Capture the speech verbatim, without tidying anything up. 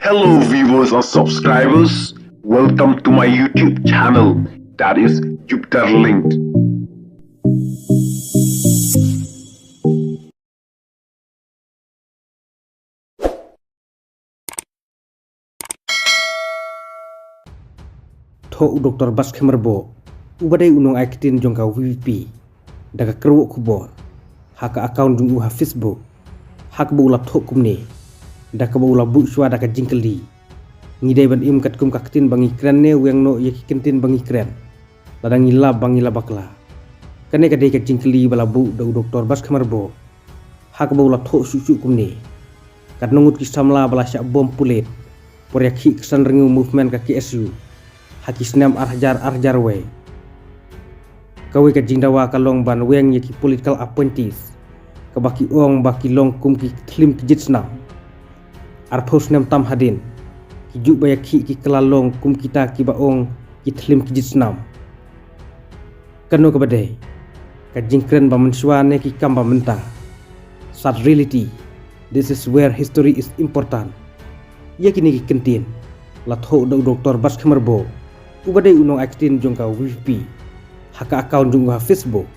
Hello viewers and subscribers, welcome to my YouTube channel, that is Jupiter Linked. Thoh u Doktor Batskhem Rboh, uba dei u nongai ktien jong ka VPP, da ka kyrwoh khubor ha ka account jong u ha Facebook, ha kaba u la thoh kumne, da kaba u la buh shuwa da ka jingkylli: Ngi dei ban im katkum ka ktien ba ngi kren ne weng noh ïa ki kyntien ba ngi kren lada ngi lap ba ngi la bakla? Kane ka dei ka jingkylli ba la buh da u Doktor Batskhem Rboh, ha kaba u la thoh shuh shuh kumne: Katno ngut ki samla ba la shah bom pulit por ïakhih ka San Rngiew Movement ka KSU ha ki snem ar hajar ar hajar wei. Kawei ka jingdawa ka long ban weng ïa ki political appointees, kaba ki ong ba ki long kum ki thliem ki jied snam. Arphew snem tam hadien, ki juh ba ïakhih ki kylla long kum kita kiba ong ki thliem ki jied snam. Kano kaba dei ka jingkren ba mynshuwa ne ki kam ba mynta? Sad reality, this is where history is important. Ïa kine ki kyntien la thoh da u Doktor Batskhem Rboh, uba dei u nongai ktien jong ka VPP, ha ka account jong u ha Facebook,